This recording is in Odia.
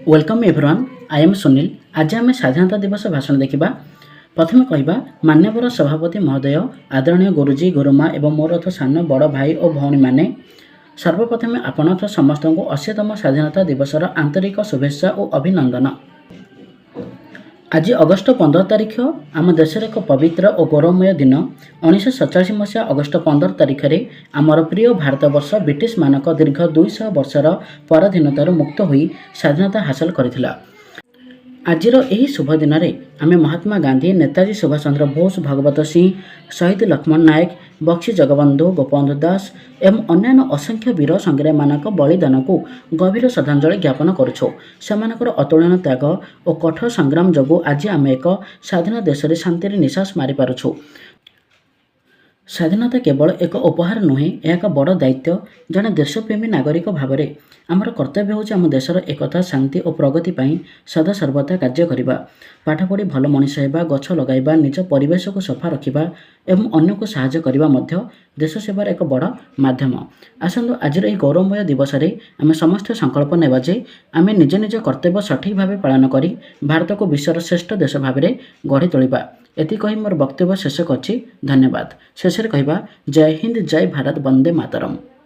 Welcome everyone, I am Sunil. ଆଜି ଆମେ ସ୍ୱାଧୀନତା ଦିବସ ଭାଷଣ ଦେଖିବା। ପ୍ରଥମେ କହିବା, ମାନ୍ୟବର ସଭାପତି ମହୋଦୟ, ଆଦରଣୀୟ ଗୁରୁଜୀ, ଗୁରୁମା ଏବଂ ମୋର ସାନ ବଡ଼ ଭାଇ ଓ ଭଉଣୀମାନେ, ସର୍ବପ୍ରଥମେ ଆପଣ ସମସ୍ତଙ୍କୁ 80ତମ ସ୍ୱାଧୀନତା ଦିବସର ଆନ୍ତରିକ ଶୁଭେଚ୍ଛା ଓ ଅଭିନନ୍ଦନ। ଆଜି ଅଗଷ୍ଟ 15 ତାରିଖ ଆମ ଦେଶର ଏକ ପବିତ୍ର ଓ ଗୌରବମୟ ଦିନ। 1947 ମସିହା ଅଗଷ୍ଟ 15 ତାରିଖରେ ଆମର ପ୍ରିୟ ଭାରତବର୍ଷ ବ୍ରିଟିଶମାନଙ୍କ ଦୀର୍ଘ 200 ବର୍ଷର ପରାଧୀନତାରୁ ମୁକ୍ତ ହୋଇ ସ୍ୱାଧୀନତା ହାସଲ କରିଥିଲା। ଆଜିର ଏହି ଶୁଭ ଦିନରେ ଆମେ ମହାତ୍ମା ଗାନ୍ଧୀ, ନେତାଜୀ ସୁଭାଷ ଚନ୍ଦ୍ର ବୋଷ, ଭଗବତ ସିଂ, ଶହୀଦ ଲକ୍ଷ୍ମଣ ନାୟକ, ବକ୍ସି ଜଗବନ୍ଧୁ ଗୋପବନ୍ଧୁ ଦାସ ଏବଂ ଅନ୍ୟାନ୍ୟ ଅସଂଖ୍ୟ ବୀର ସଂଗ୍ରାମୀମାନଙ୍କ ବଳିଦାନକୁ ଗଭୀର ଶ୍ରଦ୍ଧାଞ୍ଜଳି ଜ୍ଞାପନ କରୁଛୁ। ସେମାନଙ୍କର ଅତୁଳନୀୟ ତ୍ୟାଗ ଓ କଠୋର ସଂଗ୍ରାମ ଯୋଗୁଁ ଆଜି ଆମେ ଏକ ସ୍ୱାଧୀନ ଦେଶରେ ଶାନ୍ତିରେ ନିଶ୍ୱାସ ମାରିପାରୁଛୁ। ସ୍ୱାଧୀନତା କେବଳ ଏକ ଉପହାର ନୁହେଁ, ଏହା ଏକ ବଡ଼ ଦାୟିତ୍ୱ। ଜଣେ ଦେଶପ୍ରେମୀ ନାଗରିକ ଭାବରେ ଆମର କର୍ତ୍ତବ୍ୟ ହେଉଛି ଆମ ଦେଶର ଏକତା, ଶାନ୍ତି ଓ ପ୍ରଗତି ପାଇଁ ସଦାସର୍ବଦା କାର୍ଯ୍ୟ କରିବା। ପାଠ ପଢ଼ି ଭଲ ମଣିଷ ହେବା, ଗଛ ଲଗାଇବା, ନିଜ ପରିବେଶକୁ ସଫା ରଖିବା ଏବଂ ଅନ୍ୟକୁ ସାହାଯ୍ୟ କରିବା ମଧ୍ୟ ଦେଶ ସେବାର ଏକ ବଡ଼ ମାଧ୍ୟମ। ଆସନ୍ତୁ, ଆଜିର ଏହି ଗୌରବମୟ ଦିବସରେ ଆମେ ସମସ୍ତେ ସଂକଳ୍ପ ନେବା ଯେ ଆମେ ନିଜ ନିଜ କର୍ତ୍ତବ୍ୟ ସଠିକ୍ ଭାବେ ପାଳନ କରି ଭାରତକୁ ବିଶ୍ୱର ଶ୍ରେଷ୍ଠ ଦେଶ ଭାବରେ ଗଢ଼ି ତୋଳିବା। ଏତିକି କହି ମୋର ବକ୍ତବ୍ୟ ଶେଷ କରୁଛି। ଧନ୍ୟବାଦ। ଶେଷରେ କହିବା, ଜୟ ହିନ୍ଦ, ଜୟ ଭାରତ, ବନ୍ଦେ ମାତରମ୍।